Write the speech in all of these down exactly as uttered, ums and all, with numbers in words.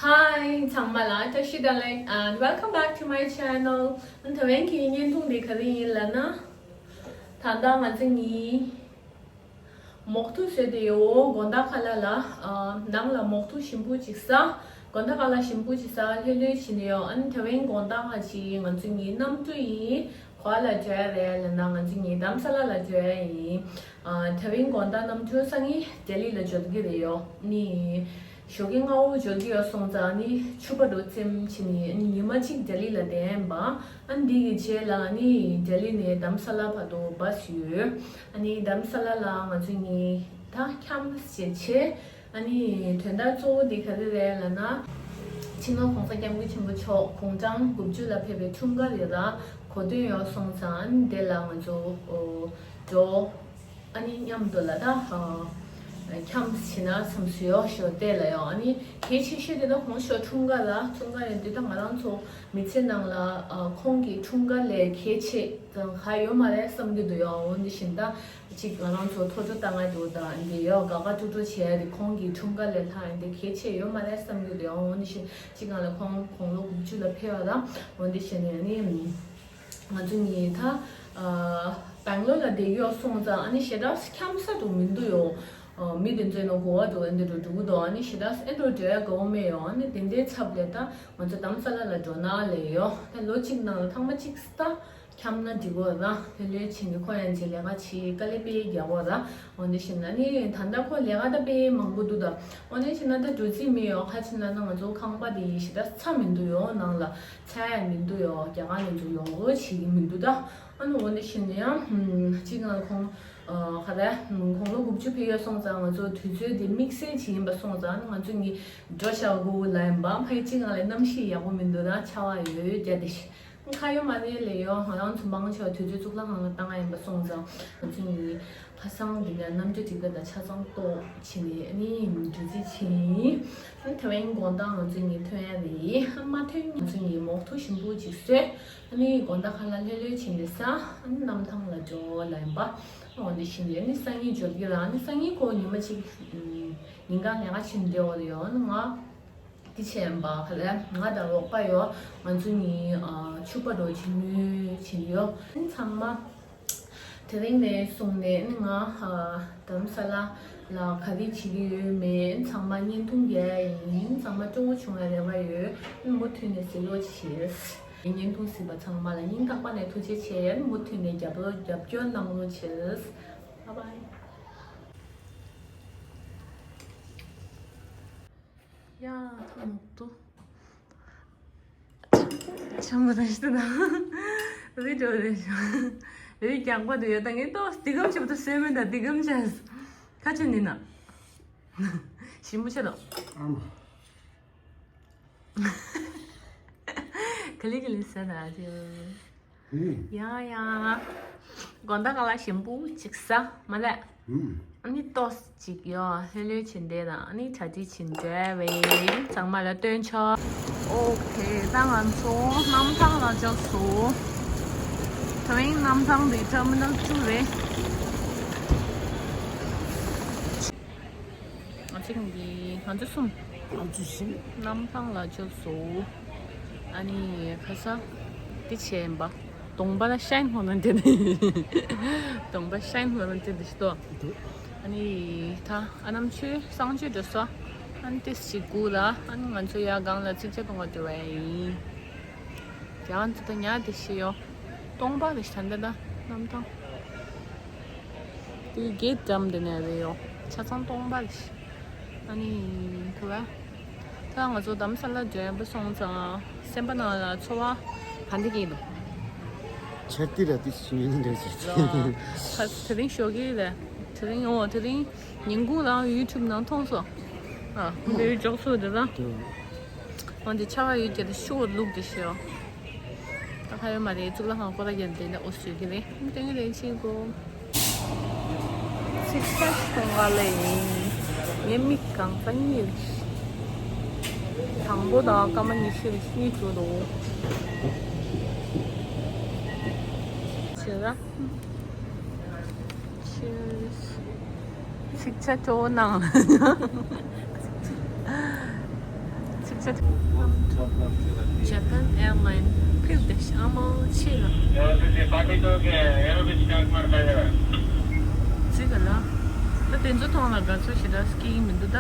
Hi, ཚང་མ་ལ་བཀྲ་ཤིས་བདེ་ལེགས། And welcome back to my channel. ཨ་ནི་ད་བན་གྱི་བརྙན་ཐུང་འདི་ག་རེ་ཡིན་ལབ་ན། ད་ལྟ་ང་ཚོ་གཉིས་མོག་ཐུག་བཟོས་ཏེ་ཡོད། དགོང་དག་ཁ་ལག་ལ་ཨ་ནང་ལ་མོག་ཐུག་ཞིམ་པོ་ཅིག་ཟ། དགོང་དག་ཁ་ལག་ཞིམ་པོ་ཅིག་ཟ་ལྷོད་ལྷོད་བྱས་ནས་ཡོད། ཨ་ནི་ད་བན་དགོང་དག་ཁ་ཅིག་ང་ཚོ་གཉིས་གནམ་གྲུ་ཡིན། ག་པར་ལ་འགྲོ་ཡ་རེད་ལབ་ན་ང་ཚོ་གཉིས་རྡ་རམ་ས་ལ་ལ་འགྲོ་ཡ་ཡིན། ཨ་ད་བན་དགོང་དག་གནམ་གྲུ་སང་ཉིན་ལྡི་ལི་ལ་འབྱོར་གྱི་རེད་ཡོད། ནི་ཞོགས་ཀས་སྔ་པོ་འབྱོར་གྱི་ཡོད་སོང་ཙང་ནི་ཆུ་བར་དུ་རྩེད་མོ་བྱས་ནས་ཨ་ནི་ཉི་མ་གཅིག་ལྡི་ལི་ལ་བསྡད་ཡིན་པ། ཨ་ནི་འདི་གི་རྗེས་ལ་ནི་ལྡི་ལི་ནས་རྡ་རམ་ས་ལ་བར་དུ་བྷ་སི་ཡོད། ཨ་ནི་རྡ་རམ་ས་ལ་ལ་ང་ཚོ་གཉིས་ད་འཁྱམས་བྱས་བྱས། ཨ་ནི་དོན་དག་གཙོ་བོ་འདི་ག་རེ་རེད་ལབ་ན། ཕྱི་ནང་གོང་ས་སྐྱབས་མགོན་ཆེན་པོ་མཆོག་དགུང་གྲངས་དགུ་བཅུ་ལ་ཕེབས་པའི་འཁྲུངས་སྐར་རེད་ལ། གོ་སྟོན་ཡོད་སོང་ཙང་ཨ་ནི་དེ་ལ་ང་ཚོ་འགྲོ། ཨ་ནི་མཉམ་དུ་ལ་ད་འཁྱམས་བྱས་ན་བསམ་སོང་ཡོད་ཞོ་བལྟས་ལ་ཡོད། ཨ་ནི་གལ་ཆེ་ཤོས་དེ་ད་གོང་ཞོ་འཁྲུངས་སྐར་ལ་འཁྲུངས་སྐར་རེད་འདི་ད་ང་རང་ཚོ་མི་ཚེ་ནང་ལ་ཁོང་གི་འཁྲུངས་སྐར་ལས་གལ་ཆེ་ཙང་ག་ཡོད་མ་རེད་བསམ་གྱི་འདུག་ཡོད། འོ་འདི་བཞིན་ད། གཅིག་ང་རང་ཚོ་ཐོ་ཅོ་བཏང་ང་འདུག་དང་འདི་ཡོད་དགའ་དགའ་སྤྲོ་སྤྲོ་བྱས་ཏེ་ཁོང་གི་འཁྲུངས་སྐར་ལས་ལྷག་འདི་གལ་ཆེ་ཡོད་མ་རེད་བསམ་གྱི་འདུག་འོ་འདི་བཞིན་གཅིག་ང་ལ་ཁོང་དགུང་ལོ་དགུ་བཅུ་ལ་ཕེབས་པ་དང་འོ་འདི་བཞིན་ནས་ནི་ང་ཚོ་གཉིས་ད་སྦེང་ལོར་ལ་བསྡད་ཡོད་སོང་ཙང་ཨ་ནི་ཞེ་དྲག་འཁྱམ་ས་འགྲོ་མི་འདུག་ཡོད། མི་དེ་ཚོའི་ནང་གོ་བ་འགྲོ་འདི་འགྲོ་འགྲོ་གི་འདུག་ཨ་ནི་ཞེ་དྲག་ཨེ་འགྲོ་འགྲོ་ཡ་དགའ་བོ་མེད་ཡོད། ཨ་ནི་དེ་འདྲའི་ཚབ་ལས་ད་ང་ཚོ་རྡ་རམ་ས་ལ་ལ་འགྲོ་ན་ལས་ཡོད་ད་ལོ་གཅིག་ནང་ལ་ཐེངས་མ་གཅིག་ད། འཁྱམ་ན་འགྲིག་གོ་ར། ལྷོད་ལྷོད་བྱས་ནས་ཁོ་ཡང་ཅིག་ལས་ཀ་བྱེད་དཀའ་ལས་དཔེ་རྒྱག་གོ་ར། འོ་འདི་བྱས་ན་ནི་ད་ལྟ་ཁོ་ལས་ཀ་ད་དཔེ་མང་པོ་འདུག་ད། འོ་འདི་བྱས་ན་ད་འགྲོ་རྩིས་མེད་ཡོད་ཁ་ཕྱིན་ལ་ན་ང་ཚོ་ཁང་པ་དེ་ཞེ་དྲག་ཚ་མི་འདུག་ཡོད་ནང་ལ་ཚ་ཡ་མི་འདུག་ཡོད་རྒྱ་གར་ནས་ཚོ་ཡོང་གོ་བྱེད་ཀྱི་མི་འདུག་ད། ཨ་ནི་འོ་འདི་བྱས་ན་ཡང་གཅིག་ང་ཁོང་ཁ་ད་དགུང་ལོ་དགུ་བཅུ་ཕེབས་ཡོད་སོང་ཙང་ང་ཚོ་དུས་ཚོད་དེ་དམིགས་བསལ་ཅིག་ཡིན་པ་སོང་ཙང་ང་ཚོ་གཉིས་འགྲོ་བཞག་དགོས་ལ་ཡིན་པ་ཕ་ཡི་གཅིག་ང་ལ་གནམ་གཤིས་ཡག་པོ་མི་འདུག་ད་ཆར་པ་ཡོད་རྒྱ་དེ། ཁ་ཡོད་མ་རེད་ལས་ཡོད་ང་རང་ཚོ་མང་ཆེ་བ་དུས་ཚོད་གཙུག་ལག་ཁང་ལ་བཏང་ཡ་ཡིན་པ་སོང་ཙང་ང་ཚོ་གཉིས་ཁ་སང་འདི་ནས་གནམ་གྲུ་འགྲིག་པ་དང་ཆ་ཚང་ཏོག་བྱས་ནས་ཨ་ནི་འགྲོ་རྩིས་བྱས་ཡིན། ཨ་ནི་ཐེ་ཝན་དགོང་དག་ང་ཚོ་གཉིས་ཐོན་ཡ་རེད། ཨ་མ་ཐོན་ང་ཚོ་གཉིས་མོག་ཐུག་ཞིམ་པོ་ཅིག་བཟོས། ཨ་ནི་དགོང་དག་ཁ་ལག་ལྷོད་ལྷོད་བྱས་ནས་ཟ། ཨ་ནི་གནམ་ཐང་ལ་འགྲོ་ལ་ཡིན་པ། འོ་འདི་བཞིན་རེད། ཨ་ནི་སང་ཉིན་འབྱོར་གི་ར། ཨ་ནི་སང་ཉིན་ཁོ་ཉི་མ་གཅིག་ཉིན་གང་ལས་ཀ་བྱེད་འདོད་ཡོད་རེད་ཡོད། ཨ་ནི་ང་དེ་བྱས་པ་ག་ལ་ང་དང་རོགས་པ་ཡོད། ང་ཚོ་གཉིས་ཨ་ཕྱུ་པ་འགྲོ་བྱེད་མུས་བྱེད་ཡོད། ཨ་ནི་ཚང་མ་དེ་རིང་ནས་བཟུང་ནས་ཨ་ནི་ང་ཨ་རྡ་རམ་ས་ལ་ལ་ག་རེ་བྱེད་ཀྱི་ཡོད་མེད་ཨ་ནི་ཚང་མ་བརྙན་ཐུང་རྒྱག་ཡ་ཡིན། ཨ་ནི་ཚང་མ་སྤྲོ་བོ་བྱུང་བའི་རེ་བ་ཡོད། ཨ་ནི་མུ་མཐུད་ནས་གཟིགས་རོགས་བྱེད། བརྙན་ཐུང་གཟིགས་པ་ཚང་མ་ལ་སྙིང་ཐག་པ་ནས་ཐུགས་རྗེ་ཆེ། ཨ་ནི་མུ་མཐུད་ནས་རྒྱབ་རོགས་རྒྱབ་སྐྱོར་གནང་རོགས་བྱེད། Bye bye. ཡ། ཐང་ཏོ། ཆམ་པ་དང་ཤི་ད། རི་ཏོ་རི་ཤོ། རི་རྒྱག་པ་དུ་ཡོད་ད་ངས་ཏོ་དི་གམ་ཆེ་བ་དུ་སེ་མེད་ད་དི་གམ་ཆེས། ཁ་ཆེ་ནི་ན། ཞིམ་པོ་ཆེ་དོ། ཨམ། ག་ལི་ག་ལི་ཟ་ན་དེ། ཡ་ཡ། དགོང་དག་ཁ་ལག་ཞིམ་པོ་ཅིག་ཟ་མ་ལས། ཨ་ནི་ཏོག་ཙམ་ཅིག་ཡོད་ལྷོད་ལྷོད་བྱེད་འདོད་དང་ཨ་ནི་གྲ་སྒྲིག་བྱེད་འདོད་བས་ཚང་མ་ལ་སྟོན་ཆོག་ཨོ་ཁེ། ད་ང་ཚོ་གནམ་ཐང་ལ་འབྱོར་སོང་། ད་རིང་གནམ་ཐང་འདི་ཊར་མི་ནལ་བཅུ་རེད། ང་ཚོ་གི་ང་ཚོ་གསུམ། ང་ཚོ་གསུམ། གནམ་ཐང་ལ་འབྱོར་སོང་། ཨ་ནི་ཁ་ས་འདི་བྱས་ཡིན་པ། གདོང་པ་ལ་ཤའིན་ཧོ་ནན་ཏེ་ནི། གདོང་པ་ཤའིན་ཧོ་ནན་ཏེ་འདི་ཤི་ཏོ། ཨ་ནི་ད་ཨ་ནམ་ཆུ་གསང་ཆུ་འགྲོ་སོ། ཨ་ནི་ཏིས་ཅིག་སྒུག་ལ་ཨ་ནི་ང་ཚོ་ཡ་སྒང་ལ་ཚིག་ཆ་གཏོང་བ་འགྲོ་བ་ཡིན། རྒྱ་ང་ཚོ་ད་ཉ་དེ་ཤི་ཡོ། སྟོང་པ་རེ་ཤི་ད་འདི་ད་གནམ་ཐང་། དེ་གེ་འགྲམ་དེ་ནས་རེད་ཡོ། ཆ་ཚང་སྟོང་པ་རེད། ཨ་ནི་ཁོ་བ། ད་ང་ཚོ་རྡ་རམ་ས་ལ་འགྲོ་ཡག་པོ་སོང་ཙང་སེམས་པ་ནང་ལ་ཚོར་བ་ག་འདྲ་སྐྱེས་འདུག་ཆར་ཏི་ར་ཏི་ཤི་ཡིན་འདྲ་ཞིག་ད་དེ་རིང་ཞོགས་ཀས་རེད། དེ་རིང་འོ་དེ་རིང་ཉིན་གུང་ལ་ཡུ་ཊུབ་ནང་མཐོང་སོང་། ཨ་འདིར་འཇོག་སོ་དེ་ད། འོ་འདི་ཆར་པ་ཡོད་ཀྱི་རེད་ཤོག་ལུག་དེ་ཤོག་ད་ཁ་ཡོད་མ་རེད། གཙུག་ལག་ཁང་སྐོར་ར་རྒྱབ་དེ་འདྲ་འོ་སུ་གི་རེད། ཏེང་རེ་ཆིན་གོ། ཚིག་ཆ་ཤོང་ག་ལེ་ཡིན། ངའི་མིག་གང་ས་གཉིས་རེད། དང་པོ་དང་སྐར་མ་ཉི་ཤུ་རེད་གཉིས་འགྲོ་འདུག་ཆེ་ར། Cheers. ཚིག་ཆ་སྤྲོ་བོ་གནང་། ཚིག་ Japan Airline ཕེབས་ཏེ་ཨ་མ་ཆེ་ལ། ཚིག་ག་ལ། ད་དེ་ཚོ་མཐོང་ལ་དགའ་ཚོར་ཞེ་དྲག་སྐྱེ་གི་མི་འདུག་ད།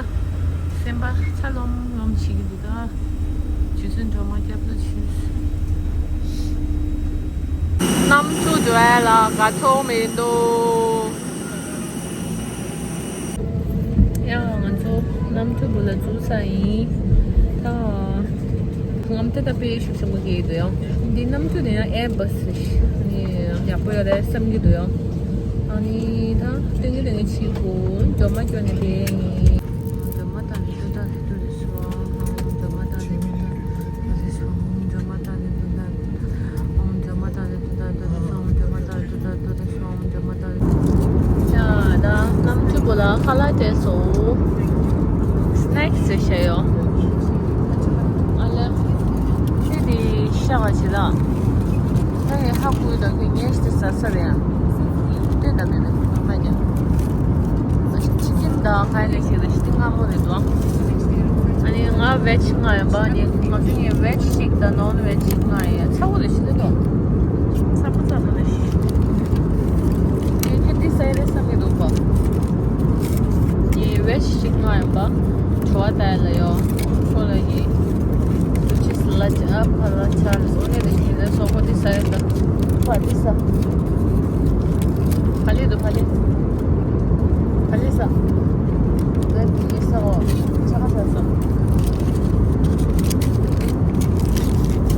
སེམས་པ་ཚ་ལོམ་ལོམ་བྱེད་ཀྱི་འདུག་ད། རྗེ་བཙུན་སྒྲོལ་མ་སྐྱབས་སུ་མཆི། གནམ་གྲུ་འགྲོ་ཡ་ལ་དགའ་ཚོར་མི་འདུག་ཡང་ང་ཚོ་གནམ་གྲུ་བུ་ལ་འཛུལ་ས་ཡིན། ད་ངམ་ཏེ་ད་དཔེ་ཤུགས་ཆེན་པོ་སྐྱེ་ཡི་འདུག་ཡང་འདི་གནམ་གྲུ་དེ་ཡང་ཨེར་བྷ་སི་རེད། ཨ་ནི་ཡག་པོ་ཡོད་རེད་བསམ་གྱི་འདུག་ཡང་། ཨ་ནི་ད་ཏིང་ངེ་ཏིང་ངེ་ཕྱིར་ཁུ་འགྲོ་མ་སྐྱོ་ནས་དེ་ཡིན། འགྲོ་མ་ད་ནི་ཏུ་ད་ནི་ཏུ་རེ་སོང་། འགྲོ་མ་ད་ནི་ཏུ་ད་ནི་ཏུ་རེ་སོང་། འགྲོ་མ་ད་ནི་ཏུ་ད་ནི་ཏུ་ད། ཨོམ་འགྲོ་མ་ད་ནི་ཏུ་ད་ནི་ཏུ་རེ་སོང་། འགྲོ་མ་ད་ནི་ཏུ་ད་ནི་ཏུ་རེ་སོང་། ཡ་ད་གནམ་གྲུ་བུ་ལ་ཁ་ལག་སྤྲད་སོང་། སི་ནེག་སི་བྱས་ཡོད། ཨ་ལེ། ཁྱེད་དེ་ཤ་བ་བྱེད་ལ། ད་ངས་ཧ་གོ་ཡོད་ད་ཁྱེད་ངས་ཤི་ཟ་ས་རེད་ཡ། ལྟོས་ད་མེད་ནས་ཁོ་མ་རྒྱབ། ཅི་ཀིན་དང་ཁ་ནས་བྱེད་ལ་ཤི་ཏི་སྔ་མོ་རེད་དོ། ཨ་ནི་ང་བེ་ཇི་ལྔ་ཡོད་པ་ནི་ང་ཚོ་ངས་བེ་ཇི་གཅིག་དང་ནོན་བེ་ཇི་ལྔ་ཡོད་ཚ་བོ་ལ་ཤི་ཏི་དོ། ཚ་པོ་ཚ་པོ་ལ་ཤི། ངས་ཁྱེད་འདི་ས་ཡ་རེད་བསམ་གྱི་འདུག་པ། ངས་བེ་ཞིག་མ་ཡིན་པ། བྲོ་བ་ལྟ་ཡ་ལ་ཡོ། ཁོ་ལ་ཡི། དུ་ཅི་སི་ལ་ཅི་ཨ་ཕ་ལ་ཆ་ལ་སོ་ནེ་རེ་ཡིན་ན་སོ་ཁོ་འདི་ས་ཡ་ད། ཕ་འདི་ས། ཕ་ལི་འདུག་ཕ་ལི། ཕ་ལི་ས། ད་འདི་ས་འོ། ཆ་ག་ས་ས།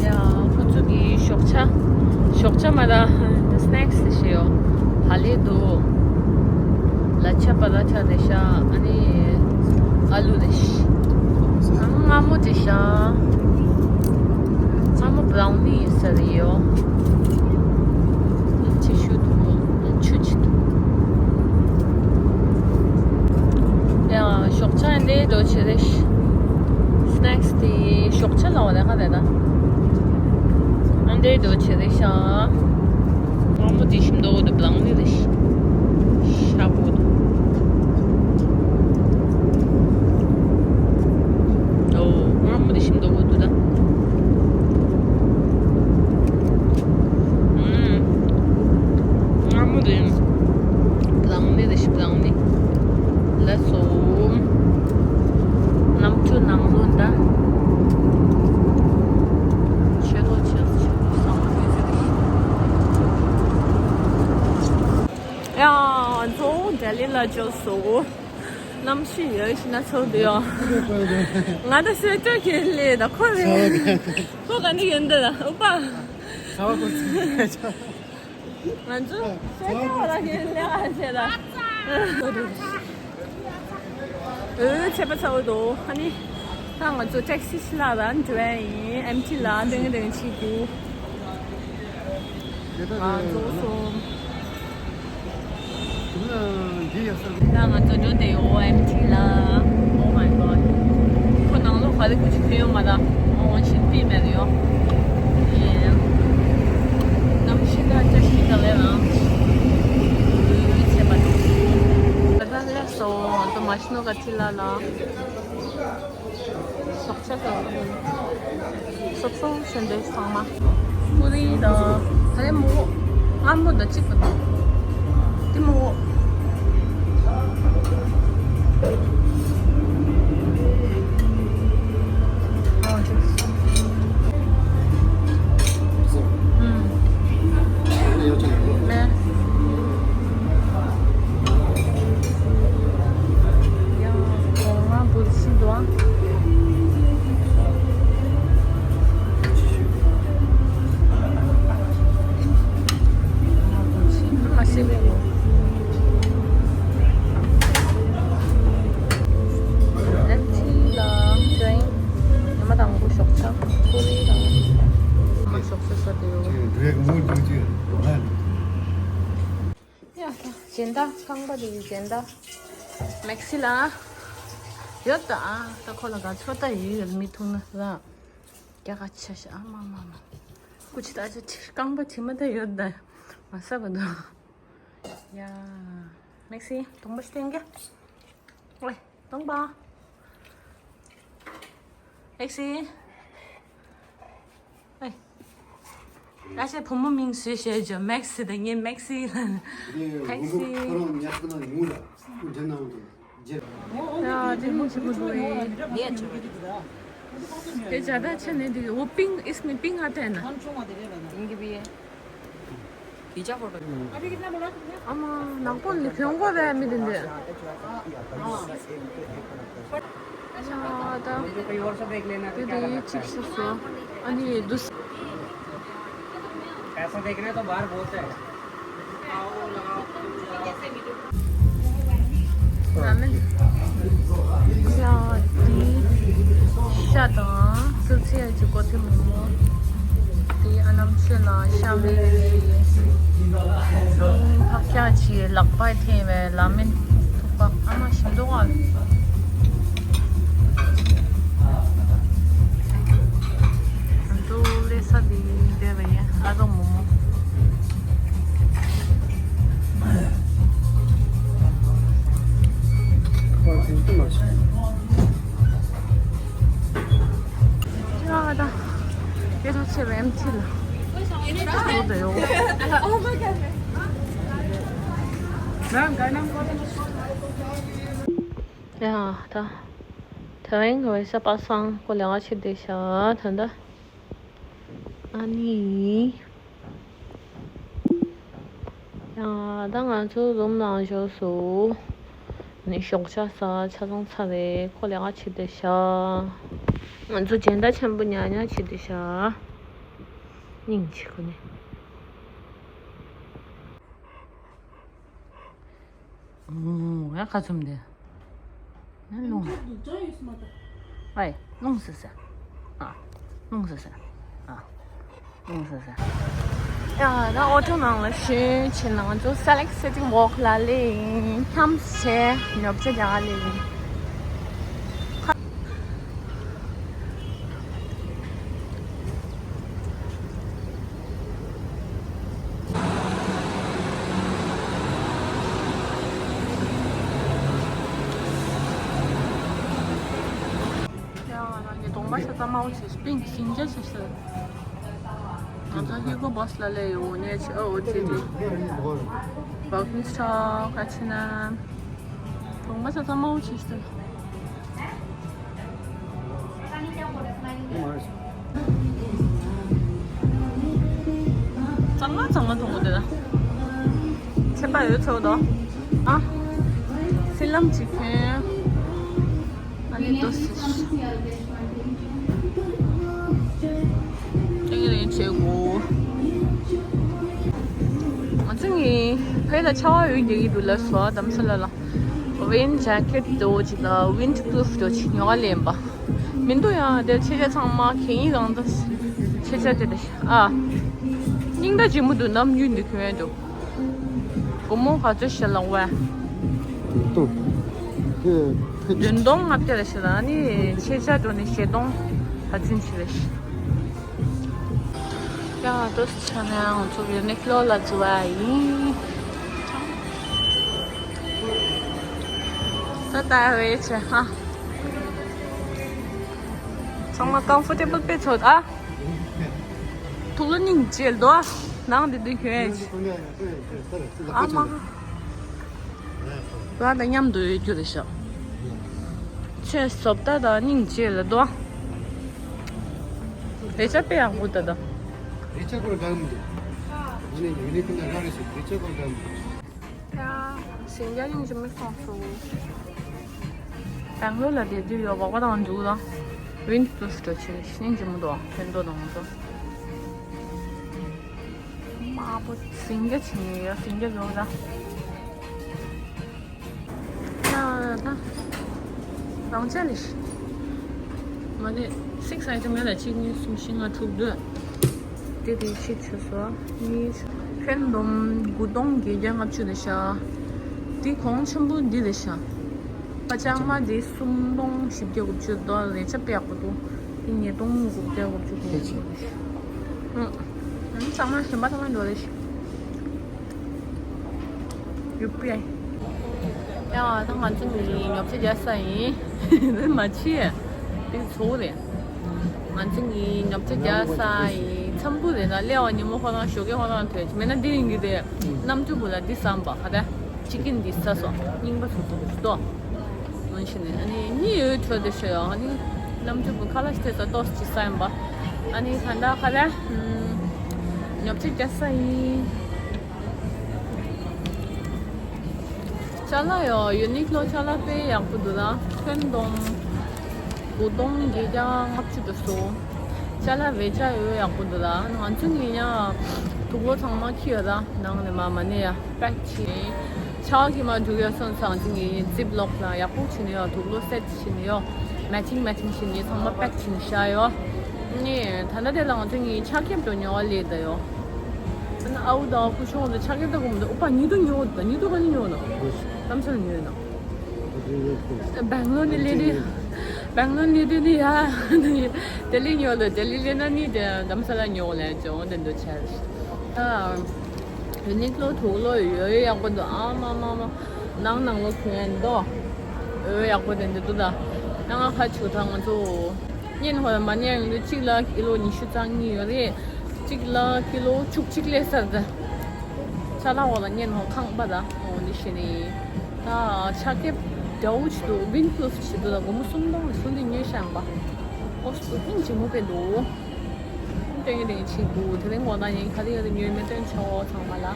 ཡ། ཁོ་ཚོ་གི་ཞོགས་ཇ། ཞོགས་ཇ་མ་ར་སི་ནེག་སི་ཞེས་ཡོད། ཧ་ལས་འདུག་ལ་ཆ་པ་ར་ཆ་རེ་ཤ། ཨ་ནི་ཨ་ལུ་རེ་ཤ། མངར་མོ་རེ་ཤ། མངར་མོ་བྷ་རའུ་ནི་ཡིན་ས་རེད་ཡོད། ཆེ་ཤོས་འདུག་ཆུ་ཆེ་འདུག་ཡང་ཞོགས་ཇ་འདི་འགྲོ་ཆེ་རེད། སི་ནེག་སི་དེ་ཞོགས་ཇ་ལ་བ་ལས་ཁ་རེད་ད། འདི་འགྲོ་ཆེ་རེད་ཤ། མངར་མོ་དེ་ཞིམ་མདོག་འདུག་བྷ་རའུ་ནི་རེད་ཤ། ཤ་པོ་འདུག་ཨོ། མངར་མོ་དེ་ཞིམ་མདོག་འདུག་ད། ཨུམ། མངར་མོ་དེ། བྷ་རའུ་ནི་རེད་ཤ་བྷ་རའུ་ནི། ལགས་སོ། གནམ་གྲུ་ནང་ལོགས་ད། ཆེ་ལོ་ཆེ་ཆེ་ལོ་སང་ལོ་ཡོད་ཚད་ཡང་ཚོ་ལྡི་ལི་ལ་འབྱོར་སོང་། གནམ་གཤིས་ཡོད་ཤི་ན་ཚོར་འདུག་ཡང་། ང་ད་སོས་ཏོ་གི་ལས་ད་ཁོ་རེད། ཁོ་ག་འདི་ཡོད་འདི་ལ་ཨུ་པ། ང་ཚོ་སོས་ཏོ་ལ་གི་ལས་ཨ་ཟེར་ལ། འོ་ཚེ་པ་ཚ་བོ་དོ། ཨ་ནི་ད་ང་ཚོ་ཊེག་སི་ཕྱི་ལ་ར་འགྲོ་ཡ་ཡིན། ཨེམ་ཊི་ལ་ལྡེང་ལྡེང་བྱེད་དགོས། ང་ཚོ་སོང་། ད་ང་ཚོ་འགྲོ་དེ་ཡོད་ཨེམ་ཊི་ལ། Oh my god. ཁོ་ནང་ལོགས་ག་རེ་ཁུ་ཅི་ཁུ་ཡོད་མ་ད། ཨོ་ཤིན་པི་མེད་ཡོད། ཡེ། གནམ་གཤིས་ད་ཅག་ཤིན་ད་ལེ་རང་། ཚེ་པ་དོ། ད་ལེ་སོང་ང་ཚོ་མ་ཤི་ནོ་ག་ཐི་ལ་ལ། ཞོགས་ཇ་ཟ་བ། སོབ་སོབ་ཞོན་འདོད་ཚང་མ། ཀུ་རེ་དང་། ད་རེ་མོ། མངར་མོ་དང་གཅིག་པ་དང་། དེ་མོ། ཨོ་ཅིག་ཨུམ། ཨེ། ཡང་གོང་མ་འབུ་ཤི་འདུག་ཨ། མ་ཤི་བའི་ལོ། ཨེམ་ཊི་ལ་ཌེང་ཉི་མ་དང་པོ་ཞོགས་ཇ་ཀུ་རེ་དང་། མ་ཞོགས་ཇ་ཟ་དེ་ཡོད། ཡ་ད་སྦྱིན་བདག་རྐང་པ་དེ་ཡི་སྦྱིན་བདག་མེག་སི་ལ་ཡོད་ད། ཨ་ད་ཁོ་ལ་ག་ཚོད་ད་ཡོད་ཡོད་མི་ཐུག་ན་ར། རྒྱ་ག་ཆ་ཤ་ཨ་མ་མ་མ། སྐུ་ཅི་ད་ཅི་ཁྲི་རྐང་པ་དྲི་མ་ད་ཡོད་ད། མ་ས་བ་ད། ཡ། མེག་སི་གདོང་པ་ཞིག་སྟོན་གྱི། ཝེ་གདོང་པ། Taxi. ཨེ། ཨ་ཅེ་བུ་མོ་མིང་བཟོས་བཞག་ཇོ། མེག་སི་དང་ངའི་མེག་སི་ལ། ཁོ་རང་ཉག་གི་ནང་ཉུང་ར། ཁོ་འདྲ་ནང་དུ་རྗེ། ཡ་དེ་མོ་ཆེ་མོ་འདུག་ཨེ། དེ་ཇ་ད་ཆ་ནས་དེ་འོ་པིང་ཨིས་མི་པིང་ཨ་ཏེ་ན། ཨ་མ་ནག་པོ་ལི་ཕིང་གོ་བས་མི་དེ་འདི། ཨ་ད། དེ་དེ་གཅིག་ཤོག་སོ། ཨ་ནི་དུས། पैसा देखना है तो बाहर बहुत है। ར་མེན། ཡ་དེ་ཤ་དང་སིལ་ཚལ་གྱི་གོ་ཐེ་མོ་མོ། དེ་ཨ་ནམ་ཆོས་ལ་ཤ་མེད་ཀྱི་ཕག་སྐྱག་གི་ལག་པ་འཐེན་བའི་ར་མེན་ཐུག་པ། ཨ་མ་ཞིམ་མདོག་ཨ། ང་ཚོ་སླེབས་ས་འདི་འདི་རེད། ཨ་རོ་མོ་མོ། ཨ་ད། སྐད་གྲགས་ཆེ་བའི་ཨེམ་ཐི་ལ། ཡ་ད། ད་རིང་གི་ས་པ་སང་ཁོ་ལས་ང་ཆེ་བསྡད་ཤག་ད་ད། ཨ་ནི། ཡང་ད་ང་ཚོ་རུམ་ནང་བཞུགས་སོ། ནི་ཞོགས་ཇ་ཟ་ཆ་ཚང་ཚར་རེད། ཁོ་ལས་ང་ཆེ་བསྡད་ཤག་ང་ཚོ་ཇན་ད་ཆེན་པོ་ཉག་ཉག་ཆེ་བསྡད་ཤག་སྙིང་རྗེ་ཁོ་ནི། ཨོ་ཡ་ཁ་ཚུམ་དེ། ཨ་རླུང་། ཨའི་རླུང་ཟེར་ཟེར། ཨ་རླུང་ཟེར་ཟེར། ཨ་རླུང་ཟེར་ཟེར། ཡ་ད་ཨོ་ཊོ་ནང་ལ་ཞོན་བྱས་ནང་ཚོ་Select City Walk ལ་སླེབས་ཡིན། འཁྱམས་བྱས་ཉོ་ཆ་རྒྱག་ག་སླེབས་ཡིན། ཡ་ང་རང་གི་གདོང་པ་ཆ་ཚང་དམར་པོ་བྱས་ཤིང་པིང་ཞིང་རྒྱ་ཆེ་ཤོས། ང་ཚོ་ཧི་གོ་བྷོ་སི་ལ་སླེབས་ཡོད་ཉེ་ཆེ་ཨོ་ཆེ་ཆེ། བག་ནི་ཆ་ཁ་ཆེ་ན། གདོང་པ་ཆ་ཚང་དམར་པོ་བྱས་ཤིང་། གཙང་མ་གཙང་མ་མཐོང་གི་འདུག་ན། ཚན་པ་ཡོད་ཚོད་དོ། ཨ། སི་ལམ་གཅིག་ཁྱོན། ཨ་ནི་ཏོ་སི། ཏེང་རེན་བྱེད་དགོས། ང་ཚོ་ནི་ཕ་གི་ལ་ཆར་པ་ཡོད་རྒྱག་གི་འདུག་ལབ་སོང་དྷ་རམ་ས་ལ་ལ། ཝིན་ཇེ་ཀེཊ་འདྲ་བོ་ཅིག་དང་ཝིན་པུ་རུཕ་འདྲ་བོ་ཅིག་ཉོ་ག་སླེབས་པ། མི་འདུག་ཡ་དེར་ཕྱེད་ཀ་ཚང་མ་གད་སྙིགས་གང་འདུག་ཕྱེད་ཀ་དེ་རེད་ཤག་ཨ། སྙིང་རྟ་ལྗིད་མོ་འདུག་ནམ་རྒྱུན་འདི་གྱོན་ཡ་འདུག་སྒོར་མོ་ག་ཚོད་ཞིག་ལོངས་པས། ཏོ། ཨེ། ཕེ། བདུན་སྟོང་ལྔ་བརྒྱ་ལ་ཞིག་ལ་ནི་ཕྱེད་ཀ་འགྲོ་ནི་བཞི་སྟོང་ག་ཚོད་ཞིག་ལ་ཞིག་ཡ་ཏོ་ཆ་ནས་ང་ཚོ་ཡུ་ནི་ཀློ་ལ་འཛུལ་བ་ཡིན། ད་ལྟ་བའི་ཆེ་ཧ། ཚང་མ་ཀམ་ཕོར་ཊེ་བལ་དཔེ་ཚོད་ཨ། ཐུགས་ལ་སྙིང་རྗེ་ལ་དོ། ནང་འདི་འདི་གྱོན་ཡ་ཆེ། ཨ་མ། ང་དང་མཉམ་དུ་ཡོད་རྒྱུ་རེད་ཤག་ཆོས་བཟོ་ལྟ་དང་སྙིང་རྗེ་ལ་དོ། རེ་ཆ་དཔེ་ཡག་པོ་ད་ད། རེ་ཆ་ཁོ་རང་འདྲ་མི་འདུག་ཡིན་ནའི་ཡུ་ནི་ཀི་ན་རང་རེ་ཞིག་རེ་ཆ་ཁོ་རང་འདྲ་མི་འདུག་ཡ། ཞིང་རྒྱ་སྙིང་རྗེ་མི་སོང་སོང་། སྦེང་ལོར་ལ་བསྡད་དུས་ཡོད་པ་དང་འདུག་ལ། ཝིན་པུ་རུཕ་འདྲ་བྱས་སྙིང་རྗེ་མོ་འདུག་ཕན་ཐོགས་དང་ཚོ། དམར་པོ་ཞིང་རྒྱ་བྱས་ཡོད་ཞིང་རྒྱ་ཡོད་ལ། ཡ་ད། རང་ཅག་ལས། མ་ནི་six item ཡ་ལ་གཅིག་གཉིས་གསུམ་བཞི་ལྔ་དྲུག་བདུན། དེ་དེ་ཕྱིར་ཆུ་སོ། གཉིས། ཁྱོན་བསྡོམས་དགུ་སྟོང་བརྒྱད་བརྒྱ་ལྔ་བཅུ་རེད་ཤག་དེ་གོང་ཆེན་པོ་འདི་རེད་ཤག་ཁ་བྱང་མ་དེ་སུམ་སྟོང་བཞི་བརྒྱ་དགུ་བཅུ་དོ་རེད་ཆ་དཔེ་ཡག་པོ་འདུག་དེ་ཉིས་སྟོང་དགུ་བརྒྱ་དགུ་བཅུ་གོ་ཡག་པོ་རེད་ཤག་ཨང་། ཚང་མ་གཞན་པ་ཚང་མ་འགྲོ་རེད་ཤག་ཡུ་པི་ཨའི། ཡ་ད་ང་ཚོ་ནི་ཉོ་ཆ་རྒྱག་ས་ཡིན། འདི་མ་ཕྱི་ཡ། འདི་ཚོ་རེད། ང་ཚོ་གཉིས་ཉོ་ཆ་རྒྱག་ས་ཡིན། འཚམས་པོ་རེད་ན་སླེབས་པ་ཉིན་མོ་ཁོ་རང་ཞོགས་ཀས་ཁོ་རང་ཐོན་མེད་ན་འདི་ཡིན་གྱི་རེད། གནམ་གྲུ་བུ་ལ་འདི་བསམ་པ་ཧ་ད་ཅི་ཀིན་འདི་ཟ་སོང་རྙིང་པ་སོ་སོ་སོ། འོན་ཤི་ནས་ཨ་ནི་གཉིད་ཡོད་ཐོས་དེ་ཤོད་ཡོང་། ཨ་ནི་གནམ་གྲུ་བུ་ཁ་ལག་ཐོས་ས་ཏོག་ཅི་ཟ་ཡིན་པ། ཨ་ནི་ད་ལྟ་ཧ་ད་ཉོ་ཆ་རྒྱག་ས་ཡིན། ཅ་ལག་ཡོ་ཡུ་ནིག་ལོ་ཅ་ལག་དཔེ་ཡག་པོ་འདུག་ད། ཁྱོན་བསྡོམས་དགུ་སྟོང་བརྒྱད་བརྒྱ་ལྔ་བཅུ་འགྲོ་སོང་། ཅ་ལག་བེད་སྤྱོད་ཡོ་ཡག་པོ་འདུག་ད། ང་ཚོ་ནི་ཡང་དུག་ལོག་ཚང་མ་ཁྱེར་ཡོད་ད། ནང་ནས་མ་མ་ནས་ཡ་པེག་བྱས། ཆར་པ་གིས་མར་འགྲོ་གི་ཡོད་སོང་ཙང་ཅིག་ཡིན། ཛིབ་ལོག་ལ་ཡག་པོ་བྱས་ནས་ཡོ་དུག་ལོག་སེ་བྱས་ནས་ཡོ་མེ་ཆིང་མེ་ཆིང་བྱས་ནས་ཚང་མ་པེག་བྱས་ནས་བཞག་ཡོ། ནི་ད་ལྟ་དེ་ལ་ང་ཚོ་གཉིས་ཆར་ཁེབས་འགྲོ་ཉོ་བ་སླེབས་ད་ཡོ། ཨ་ནི་ཨའུ་དང་ཁུ་ཆུང་དང་ཆར་ཁེབས་ད་གོ་མི་འདུག་ཨོ་པ་ཉི་དུ་ཉོ་ད། ཉི་དུ་ག་ནས་ཉོ་ན། ལམ་སང་ཉོས་ན། སྦེང་ལོར་ནས་སླེབས་དུས། སྦེང་ལོར་སླེབས་དུས་ནི་ཡ། ལྡི་ལི་ཉོ་ལ་ལྡི་ལི་སླེབས་ན་ནི་དེ་དྷ་རམ་ས་ལ་ཉོ་ལ་ཅོ་འདི་འདུག་ཆར། ད། ཡུ་ནིག་ལོ་དུག་ལོག་ཡོད་ཡག་པོ་འདུག་ཨ་མ་མ་མ། ནང་ནང་ལོ་གྱོན་ཡག་འདུག་ཡོད་ཡག་པོ་དེ་འདི་འདུག་ད། ནང་ང་ཁ་ཆུ་ཐང་ང་ཚོ། བརྙན་ཧོ་མ་བརྙན་ཡོང་དུས་གཅིག་ལ་ཀི་ལོ་ཉི་ཤུ་རྩ་གཉིས་ཡོད་རེད། གཅིག་ལ་ཀི་ལོ་བཅུ་གཅིག་སླེབས་ཚར་ད། ཅ་ལག་འོག་ལ་བརྙན་ཧོ་ཁང་པ་ད་འོ་འདི་བྱས་ནས། ད་ཆར་ཁེབས་འདྲ་བོ་བྱེད་དུས་ཝིན་པུ་རུཕ་བྱེད་དུས་ད་སྒོར་མོ་སུམ་སྟོང་ལ་ཚུར་འདི་ཉོས་བཞག་པ། ཨོ་སུ་ཧིན་ཆེན་མོ་དཔེ་འདུག་ཏན་ཏན་ཆེ་འདུག་དེ་རིང་དགོང་དག་ཡིན་ག་རེ་ཡོད་རེད་ཉོས་མེད་སྟོན་ཆོག་ཚང་མ་ལ།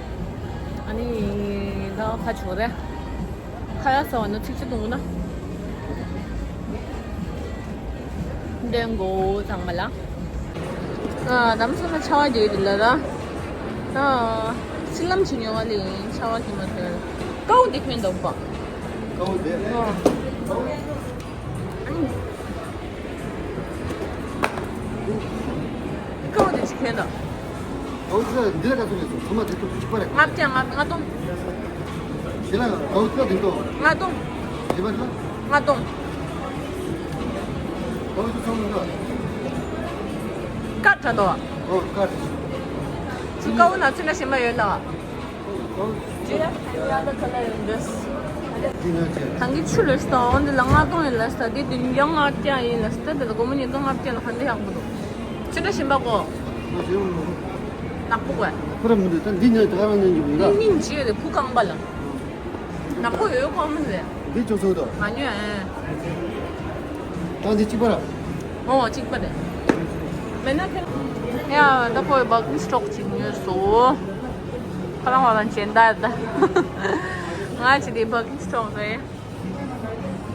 ཨ་ནི་ད་ཁ་ཆུ་རེད། ཁ་ཡ་ཟ་བ་ན་ཚིག་ཆུ་འཐུང་ན། འདོན་གོ་ཚང་མ་ལ། ཨ་དྷ་རམ་ས་ལ་ཆར་པ་རྒྱག་གི་འདུག་ལ་ད། ཨ་ཕྱི་ལམ་ཅིག་ཉོ་བ་ལས་ཡིན་ཆར་པ་རྒྱག་མ་ཐུབ། ཀའུ་དེ་ཕན་འདུག་པ། ཀའུ་དེ། ཨ། ཀའུ་དེ་ཅིག་ཁྱོན་དང་། ཀའུ་ཚ་འདི་ལ་ག་ཚོད་རེད་སོང་ཚང་མ་དེ་ཐུག་གཅིག་པ་རེད། ལྔ་བརྒྱ་ལྔ་ལྔ་སྟོང་། དེ་ལ་ཀའུ་ཚ་དེ་ཏོ། ལྔ་སྟོང་། དེ་པ་ལ། ལྔ་སྟོང་། ཀའུ་ཚ་ཚང་མ་འདྲ། ཀར་དྲ་དོ། ཨོ་ཀར། ཚུ་ཀའུ་ན་ཚུ་ན་ཞིམ་པ་ཡོད་ལ། Do you have any other color in this? དེ་ན་ཅི། ཐང་གི་ཆུ་ལོས་སྟོང་འདི་ལ་ལྔ་སྟོང་ཡིན་ལ་སྟ་དེ་དུས་ཡང་ལྔ་བརྒྱ་ཡིན་ལ་སྟ་དེ་ལ་སྒོར་མོ་ཉིས་སྟོང་ལྔ་བརྒྱ་ལ་ག་འདྲ་ཡག་པོ་འདུག་ཆུ་འདྲ་ཞིམ་པ་གོ། ང་ཞེ་མ་ནག་པོ་གོ། ཁོ་ར་མི་འདུག་ད་འདི་ཉོས་ད་ག་རང་ཉོས་ཀྱི་མི་འདུག་སྙིང་རྗེ་རེད་བུ་རྐང་པ་ལ། ནག་པོ་ཡོད་ཁོ་མི་རེད། འདི་ཅོག་ཙེ་འདུག་ང་ཉོས་ཨེ། ད་འདི་གཅིག་པ་ར། ཨོ་གཅིག་པ་རེད། མེད་ན་ཁྱེད། ཡ་ད་ཁོས་བག་ཀིང་སི་ཊོག་ཅིག་ཉོས་སོ། ཁ་ལང་བ་ལང་ཅན་ད་ད། ང་ཅི་དེ་བག་ཀིང་སི་ཊོག་རེད།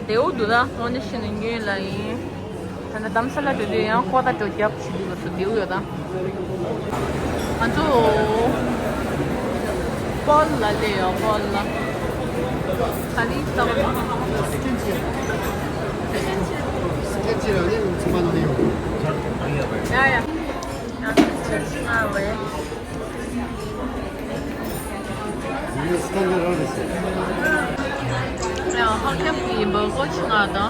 དེའུ་འདུག་ད་འོ་འདི་ཤི་ནས་ཉོས་ལ་ཡིན། ད་ནི་དྷ་རམ་ས་ལ་འགྲོ་དུས་ཡང་ཀོ་ད་འགྲོ་རྒྱབ་བྱེད་དུས་ལ་སུ་དེའུ་ཡོད་ད། ང་ཚོ་པོལ་ལ་སླེབས་ཡོད། པོལ་ལ་ག་རེ་ལྟ་བུ། སྐད་ཆ་ར་ནི་ཚང་མ་ནང་ནས་ཡོང་། ཡ་ཡ། ཡ་ཁྱེད་ཚང་མ་བས། ཡང་ཧོ་ཁེབ་ཀྱི་བྷར་གར་ཆུང་བ་དང་།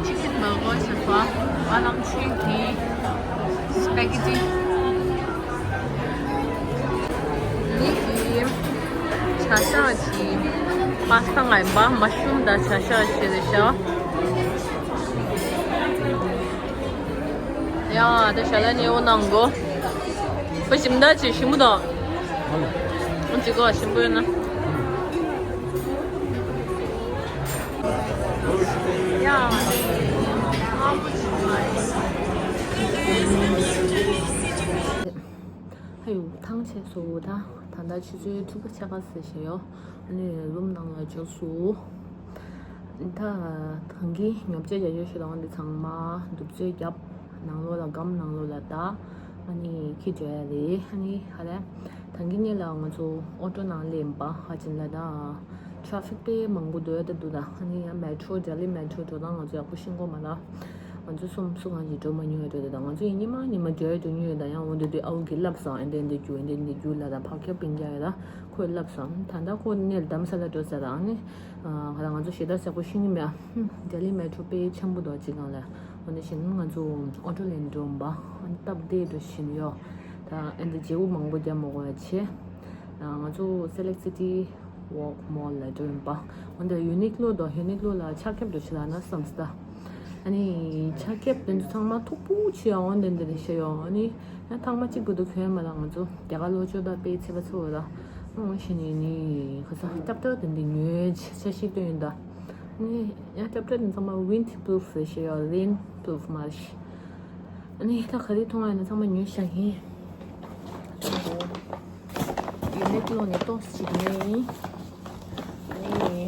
ཅི་ཀིན་བྷར་གར་ཆེ་བ། ཨ་ལམ་ཆུ་ཀི། སི་པེ་གི་ཏི། འདི་གི་བྱ་ཤ་ཅི། པ་སྟ་ང་ཡིན་པ་མ་ཤུམ་དང་བྱ་ཤ་ཞེས་བྱ། ཡང་དེ་ཞལ་ལག་ཉེ་བོ་གནང་གོ། བུ་ཞིམ་ད་ཅི་ཞིམ་པོ་དང་། ཅི་གོ་ཞིམ་པོ་ཡོད་ན། ཡང་། ཧེ་ཡུ་ཐང་ཆད་སོང་ད། ད་ལྟ་ཆུ་ཚོད་དྲུག་པ་ཕྱེད་ཀ་ཟིན་བཞག་ཡོད། ཨ་ནི་རུམ་ནང་ལ་འབྱོར་སོང་། ད་ཐང་གི་ཉོ་ཆ་རྒྱག་རྒྱུ་ཞིག་དང་འདི་ཚང་མ་འདུག་ཚོད་རྒྱབ། ནང་ལོགས་ལ་སྒམ་ནང་ལོགས་ལ་ད། ཨ་ནི་ཁྱི་འགྲོ་ཡ་རེད། ཨ་ནི་ཧ་ལས་ཐང་གི་ནས་ལ་ང་ཚོ་ཨོ་ཊོ་ནང་སླེབས་པ་ཧ་ཅིན་ལ་ད། ཊ་རེ་ཕིག་དཔེ་མང་པོ་འདུག་ད་འདུག་ད། ཨ་ནི་ཡང་མེ་ཊོ་ལྡི་ལི་མེ་ཊོ་འགྲོ་སྟངས་ང་ཚོ་ཡག་པོ་ཤེས་ཀྱི་མ་རེད། ང་ཚོ་སུམ་སུ་གང་ཞིག་འགྲོ་མ་མྱོང་བ་འགྲོ་དེ་དང་ང་ཚོ་ཡིན་ཉི་མ་ཉི་མ་འགྲོ་ཡ་འགྲོ་མྱོང་ཡོད་ད། ཡང་འོ་འདི་དུས་ཨའུ་གིས་ལབ་སོང་། ཨེ་འདྲ་འདི་རྒྱུ་ཨེ་འདྲ་འདི་རྒྱུ་ལ་ད་ཕག་སྐྱག་པིན་རྒྱག་ཡོད་ད། ཁོས་ལབ་སོང་། ད་ལྟ་ཁོ་གནས་དྷ་རམ་ས་ལ་འགྲོ་ཟེར་ད། ཨ་ནི་ང་ད་ང་ཚོ་ཞེ་དྲག་གསལ་པོ་ཤེས་ཀྱི་མེད། ཨ་ལྡི་ལི་མེ་ཊོ་དཔེ་ཆེན་པོ་འདུག་ཅིག་སྒང་ལ། འོ་ནི་བཞིན་ང་ཚོ་ཨོ་ཊོ་ལེན་འགྲོ་འབའ། ཨ་ནི་སྟབས་བདེ་འགྲོ་བཞིན་ཡོད། ད་ཨེ་འདྲ་བརྗེ་པོ་མང་པོ་རྒྱག་མ་དགོས་པ་བྱས། ང་ཚོ་སེ་ལེག་སི་ཊི་ཝོག་མོལ་ལ་འགྲོ་ཡིན་པ། འོན་ཏེ་ཡུ་ནིག་ལོ་དང་ཡུ་ནིག་ལོ་ལ་ཆ་ཁྱབ་ཏུ་ཞིག་ལ་ན་བསམ་སྟ། ཨ་ནི་ཆ་ཁེབས་དེ་ཚོ་ཚང་མ་མཐུག་པོ་ཆེ་ཡང་འོན་ཏེ་འདི་རེད་ཤེས་ཡོང་། ཨ་ནི་ཡང་ཐང་མ་གཅིག་གི་འདུག་གོན་མ་ལ་ང་ཚོ་རྒྱ་གར་ལོ་ཅོ་ད་དཔེ་ཚེ་བ་ཚོ་ལ་འོང་ཤེས་ནི་ནི་ཁ་ས་སྐྱབས་བྲལ་དེ་འདི་ཉོས་ཆ་ཤི་སྟོན་ད། ཨ་ནི་ཡང་སྐྱབས་བྲལ་དེ་ཚང་མ་ཝིན་ཐི་པུ་རུབ་རེད་ཤེས་ཡོང་རེན་པུ་རུབ་མ་རེད། ཨ་ནི་ད་ག་རེ་མཐོང་ཡ་ན་ཚང་མ་ཉོས་ཤག་ཡིན། ཡུ་ནི་ཀློ་ནས་ཏོག་ཙམ་ཅིག་ཉོས་ཡིན། ཨ་ནི་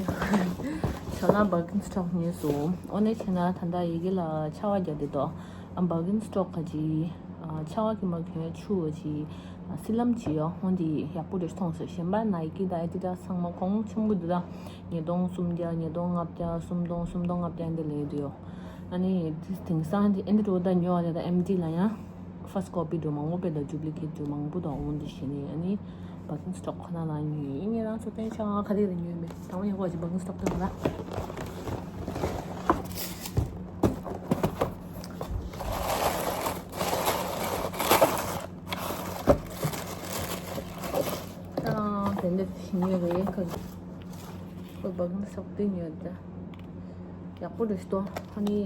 ཞོ་ལ་བར་གིན་སི་ཊོག་ཉོས་སོང་། ཨོ་ནེ་བྱས་ན་ད་ལྟ་ཡི་གེ་ལ་ཆར་པ་བརྒྱབ་བསྡད་འདུག་ཨ་བར་གིན་སི་ཊོག་ག་ཅི་ཆར་པ་གི་མ་གྱོན་ཆུ་བ་ཅི་སི་ལམ་ཅི་ཡོ་ཧོན་དེ་ཡག་པོ་རེ་མཐོང་སོང་། གཞན་པ་ནའི་ཀི་དང་ཨེ་ཌི་ཌ་སི་ཚང་མ་གོང་ཆེན་པོ་འདུག་ད་ཉིས་སྟོང་སུམ་བརྒྱ་ཉིས་སྟོང་ལྔ་བརྒྱ་སུམ་སྟོང་སུམ་སྟོང་ལྔ་བརྒྱ་འདི་ལས་འདུག་ཡོ། ཨ་ནི་དེ་དེང་སང་དེ་ཨེ་འདི་འགྲོ་ད་ཉོ་བ་དེ་དང་ཨེམ་ཌི་ལ་ཡང་ཕར་སི་ཀོ་པི་འགྲོ་མང་པོ་དཔེ་དང་ཇུབ་ལི་ཀེ་ཊི་འགྲོ་མང་པོ་དང་འོང་དུ་ཞེས་ནས། ཨ་ནི་བར་གིན་སི་ཊོག་ཁོ་ན་ལ་ཉོས་ཡིན། ངས་རང་ཚོ་སྟོན་ཆ་ང་ག་དེ་ལ་ཉོས་མེད་དང་བ་ཡག་པོ་ཅིག་བར་གིན་སི་ཊོག་སྟོན་པ་ལ། ཨ་དེ་འདྲ་ཞིག་ཉོས་རེད་ཁ། ཁོ་བག་ན་སོག་དེ་ཉོས་ད། ཡག་པོ་རེད་ཤི་ཏོ། ཨ་ནི་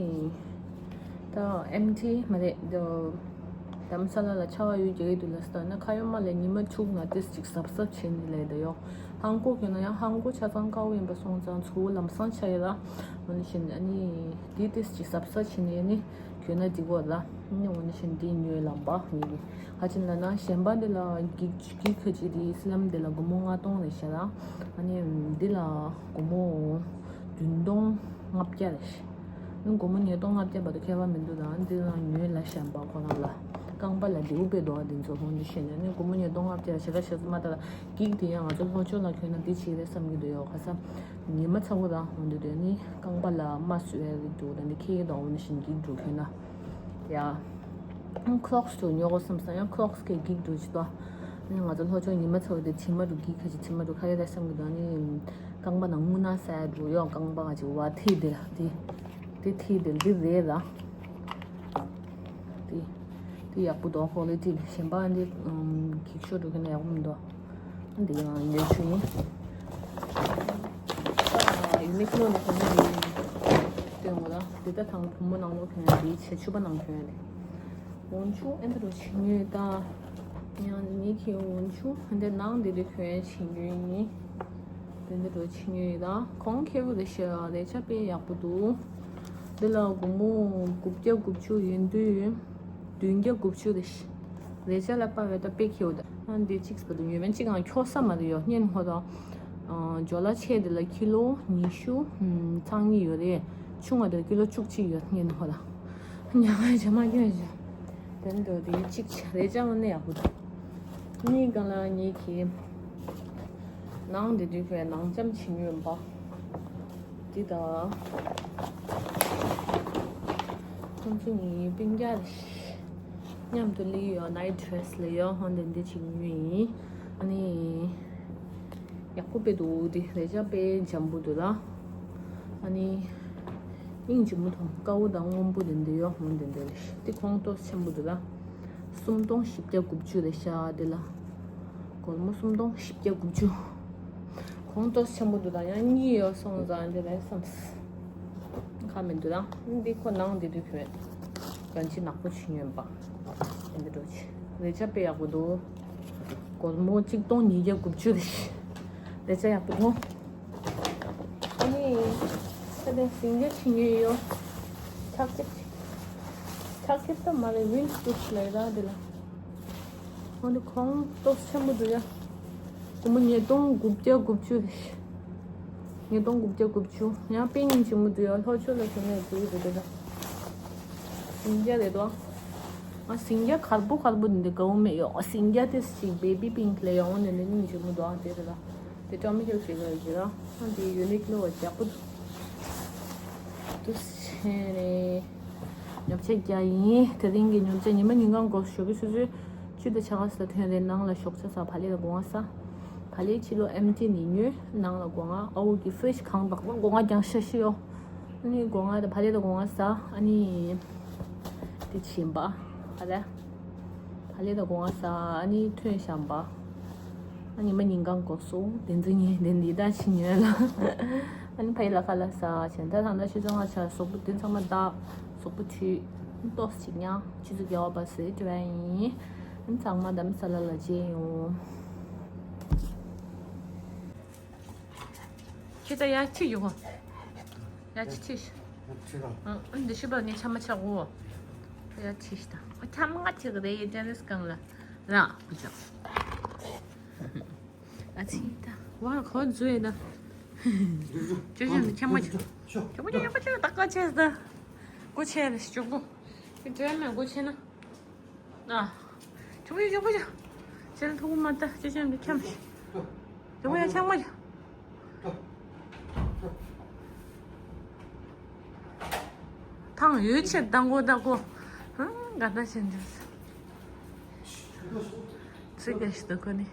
ད་ཨེམ་ཐི་མ་རེད་ད། དྷ་རམ་ས་ལ་ལ་ཆར་པ་ཡོད་རྒྱག་གི་འདུག་ལ་སྟོན་ན་ཁ་ཡོད་མ་ལས་ཉི་མ་འཁྱུག་ན་ཏིས་ཅིག་གཟབ་གཟབ་བྱས་ནས་ལས་ད་ཡོ། ཧང་གོ་གྱོན་ན་ཡང་ཧང་གོ་ཆ་ཚང་དཀར་པོ་ཡིན་པ་སོང་ཙང་ཚུར་ལམ་སང་ཆ་ཡོད་ལ། འོ་ན་བཞིན་ཨ་ནི་དེ་ཏིས་ཅིག་གཟབ་གཟབ་བྱས་ནས་ནི། གྱོན་ན་འགྲིག་གོ་ལ། ནི་འོ་ན་བཞིན་འདི་ཉོས་ལམ་པ་ཡིན། ཧ་ཅིན་ལ་ན་གཞན་པ་འདི་ལ་འགྱིག་འགྱིག་ཁ་ཅིག་དེ་སི་ལམ་འདི་ལ་སྒོར་མོ་ལྔ་སྟོང་རེད་ཤག་ལ། ཨ་ནི་འདི་ལ་སྒོར་མོ་བདུན་སྟོང་ལྔ་བརྒྱ་རེད་ཤག་ནི་སྒོར་མོ་ཉིས་སྟོང་ལྔ་བརྒྱ་བར་དུ་ཁྱད་པར་མི་འདུག་ད་འདི་ལ་ཉོས་ལ་གཞན་པ་ཁོ་རང་ལ་རྐང་པ་ལ་འདིའུ་པེ་དོ་འདི་ཚོ་ཧོན་འདི་ཤེས་ནས་ནི་སྒོར་མོ་ཉིས་སྟོང་ལྔ་བརྒྱ་ཞེ་དྲག་ཞེ་ས་མ་ད་ལ་འགྱིག་དེ་ཡང་ང་ཚོ་ལྷོ་ཕྱོགས་ལ་གྱོན་ན་འདི་ཆེ་རེད་བསམ་གྱི་འདུག་ཡོ་ཁ་ས། ཉི་མ་ཚ་བོ་རང་ཧོན་དུ་དོན་ནི་རྐང་པ་ལ་མ་སུ་ཨེ་རིག་འདུག་ད་ནི་ཁྱེད་ཀྱི་དང་འོ་ན་བཞིན་འགྱིག་འགྲོ་གྱོན་ན། ཡ། ཁོ་ལོག་སི་དུ་ཉོ་དགོས་བསམ་སོང་ཡང་ཁོ་ལོག་སི་གི་འགྱིག་འགྲོ་ཅི་ཏོ། ནི་ང་ཚོ་ལྷོ་ཕྱོགས་ཉི་མ་ཚ་བོ་དེ་བྱི་མ་རུ་འགྱིག་ཁ་ཅིག་བྱི་མ་རུ་ཁ་ཡོད་ད་བསམ་གི་འདུག་ནི། རྐང་པ་ནང་རྔུལ་ནག་ས་འགྲོ་ཡོང་རྐང་པ་ང་ཅིག་བ་ཐི་དེ་ལ་དེ། དེ་ཐི་དེ་འདི་རེད་ལ། དེ། དེ་ཡག་པོ་འདུག་ཀོ་ལི་ཊི་གཞན་པ་འདི་འགྱིག་ཤོག་འགྲོ་གི་ན་ཡག་པོ་མི་འདུག་འདི་ཡང་ཉོས་ཆུ་ཡིན། ཡུ་ནི་ཀློ་ནས་གོན་ནི་ཡིན། སྟོན་འོ་ལ་འདི་ད་དང་བུ་མོ་ནང་ལོགས་གོན་ཡ་འདི་ཆེ་ཕྱུ་པ་ནང་གོན་ཡ་རེད། འོན་ཆུ་ཨེ་འདི་རུ་ཕྱི་ཉོས་ད། ཡང་ནི་ཁྱི་འོན་ཆུ་འདི་ནང་འདི་རུ་གོན་ཡ་ཕྱི་ཉོས་ཡིན། དེ་འདི་རུ་ཕྱི་ཉོས་ཡིན་ད་གོང་ཁེ་བུ་རེ་ཤི་རེ་ཆ་དཔེ་ཡག་པོ་འདུག་འདི་ལ་སྒོར་མོ་དགུ་བརྒྱ་དགུ་བཅུ་ཡིན་དུས། བདུན་བརྒྱ་དགུ་བཅུ་རེད། རེ་ཅག་ལ་པ་བེ་ད་པེ་ཁེའུ་ད། ཨ་འདི་གཅིག་སྤ་དུ་ཉོས་མེད་གཅིག་ཨང་ཁྱོ་ས་མ་རེད་ཡོ་སྙན་ཧོ་ད། ཇོ་ལ་ཆེ་དེ་ལ་ཀི་ལོ་ཉི་ཤུ་ཚང་གཉིས་ཡོད་རེད། ཆུང་བ་དེ་ལ་ཀི་ལོ་བཅུ་གཅིག་ཡོད་སྙན་ཧོ་ད། ཉ་ང་ཇ་མ་ཁྱོད་ཇ། དེ་འདྲ་དེ་གཅིག་ཆ་རེ་ཅག་ནི་ཡག་པོ་འདུག་གཉིས་གང་ལ་གཉིས་ཀྱི། ནང་དེ་དུས་ཁོས་ནང་ལྕམ་བྱིན་ཡོད་པ། འདི་དང་། ཁོང་ཚོ་གཉིས་སྤུན་ཀྱག་རེད། མཉམ་དུ་ལི་ཡོད་ནའི་ཌི་རེ་སི་ལ་ཡོད་ཧོན་དེ་འདི་ཅིག་ཉོས་ཡིན། ཨ་ནི། ཡག་པོ་དཔེ་འདུག་འདི་རེ་ཅག་དཔེ་འཇམ་པོ་འདུག་ལ། ཨ་ནི། སྙིང་རྗེ་མོ་མཐོང་དཀར་པོ་དང་སྔོན་པོ་དེ་འདི་ཡོད་ཧོན་དེ་འདི་རེད་འདི་ཁོང་ཏོག་ཆེན་པོ་འདུག་ལ། སུམ་སྟོང་བཞི་བརྒྱ་དགུ་བཅུ་རེད་ཤག་འདི་ལ། སྒོར་མོ་སུམ་སྟོང་བཞི་བརྒྱ་དགུ་བཅུ། གོང་ཏོག་ཆེན་པོ་འདུག་དང་ཡང་གཉིས་ཡོད་སོང་ཙང་འདི་རེད་བསམ། ཁ་མི་འདུག་དང་འདི་ཁོ་ནང་འདི་དུས་ཁོས་གང་ཅི་ནག་པོ་ཆུ་ཉོན་པ། འདི་འགྲོ་ཆེ་རེ་ཆ་དཔེ་ཡག་པོ་འདུག་སྒོར་མོ་གཅིག་སྟོང་ཉིས་བརྒྱ་དགུ་བཅུ་རེད། རེ་ཆ་ཡག་པོ་འདུག་ཨ་ནི། ཁ་དེ་སིང་རྒྱ་ཆུ་ཉོས་ཡོད། ཁྲག་ཁེབས། ཁྲག་ཁེབས་ད་མ་རེད་ཝིན་ཊི་ལ་ར་འདི་ལ། འོ་འདི་ཁོང་ཏོག་ཆེན་པོ་འདུག་ཡ། སྒོར་མོ་ཉིས་སྟོང་དགུ་བརྒྱ་དགུ་བཅུ་རེད། ཉིས་སྟོང་དགུ་བརྒྱ་དགུ་བཅུ། ཡང་དཔེ་སྙིང་རྗེ་མོ་འདུག་ཡ་ལྷོ་ཕྱོགས་ལ་བྱུང་ནས་འདུག་འདུག་འདུག་སིང་རྒྱ་རེད་དོ། ང་སིང་རྒྱ་དཀར་པོ་དཀར་པོ་འདི་འདྲ་དགའ་བོ་མེད་ཡོ་སིང་རྒྱ་དེ་ཅིག་བེ་བི་པིང་ལ་ཡོང་འོ་ནས་འདི་སྙིང་རྗེ་མོ་འདུག་ཨ་དེ་རེད་ལ། དེ་ཀྲོ་མི་ཀལ་ཅིག་ལ་ཡོད་ར། ཨ་དེ་ཡུ་ནི་ཀློ་བ་ཡག་པོ་འདུག་འདུག་སེ་རེད། ཉོ་ཆ་རྒྱག་ཡིན། དེ་རིང་གི་ཉོ་ཆ་ཉི་མ་ཉིན་གང་གོ་ཞོགས་ཀྱི་སོ་སོའི་ཆུ་དང་ཆ་ག་ས་ཐོན་རེད། ནང་ལ་ཞོགས་ཆ་ས་བ་ལེ་ལ་སྒོ་ང་ས། བ་ལེ་ཕྱི་ལོགས་ཨེམ་ཊི་ནི་ཉོས་ནང་ལ་སྒོ་ང་ཨ་འུ་གི་ཧྥི་རི་ཇི་གང་དག་པོ་སྒོ་ང་རྒྱང་ཤ་ཤི་ཡོ། ཨ་ནི་སྒོ་ང་དང་བ་ལེ་དང་སྒོ་ང་ས་ཨ་ནི། དེ་ཕྱིན་པ། ཨ་ལ། བ་ལེ་དང་སྒོ་ང་ས་ཨ་ནི་ཐོན་བཤམས་པ། ཨ་ཉི་མ་ཉིན་གང་གོ་སོ་དེ་འཛིན་ངེས་དེ་འདི་ད་ཕྱི་ཉོས་ལ། ཨ་ནི་ཕ་ཡི་ལ་ཁ་ལ་ས་བྱས་ད་ད་ལྟ་ཆུ་ཚོད་ལྔ་ཆ་གཟུགས་པོ་དེ་ཚང་མ་བདག་གཟུགས་པོ་འཁྲུད་ཏོག་ཙམ་ཅིག་ཉལ་ཆུ་ཚོད་བརྒྱད་པ་བར་སེ་བྲོས་ཡིན། ཨ་ནི་ཚང་མ་དམ་ས་ལ་ལ་མཇལ་ཡོང་། ཁྱེད་ད་ཡར་ཁྲིད་ཡོང་། ཡར་ཁྲིད་ཁྲིད། ཁྲིད་ར། ཨང་འདི་ཤི་པ་ངས་ཆ་མ་ཆ་གོ། ཡར་ཁྲིད་ཤི་ད། ཁྱམ་ང་ཁྲིད་གི་རེད་ཡེ་ཏན་རིས་གང་ལ། ར་བུ་ཅག་ཨ་ཙི་ད། ཝ་ཁོ་ཛུ་ཡེ་ད། ཅོ་ཅོ་འདི་ཁྱམ་ང་ཁྲིད། ཅོ་ཅོ་ཅོ་ཅོ་ད་ཀོ་ཆེ་ད། ཀོ་ཆེ་རེ་ཅོ་གོ། ཀོ་ཅོ་མེ་ཀོ་ཆེ་ན། ཨ། ཅོག་པོ་ཅོག་པོ་ཅོག་ཅེ་ལ་ཐུག་མ་ལྟ་ཅེ་ཅེ་འདི་འཁྱམ་ཤི། ཅོག་པོ་ཡ་ཆང་མ་ཅོག་ཐང་ཡོད་ཆེ་ད་མགོ་ད་མགོ། ཧང་ག་ད་ཅེ་འདི། ཚིག་ག་ཤི་ད་ཁོ་ནི།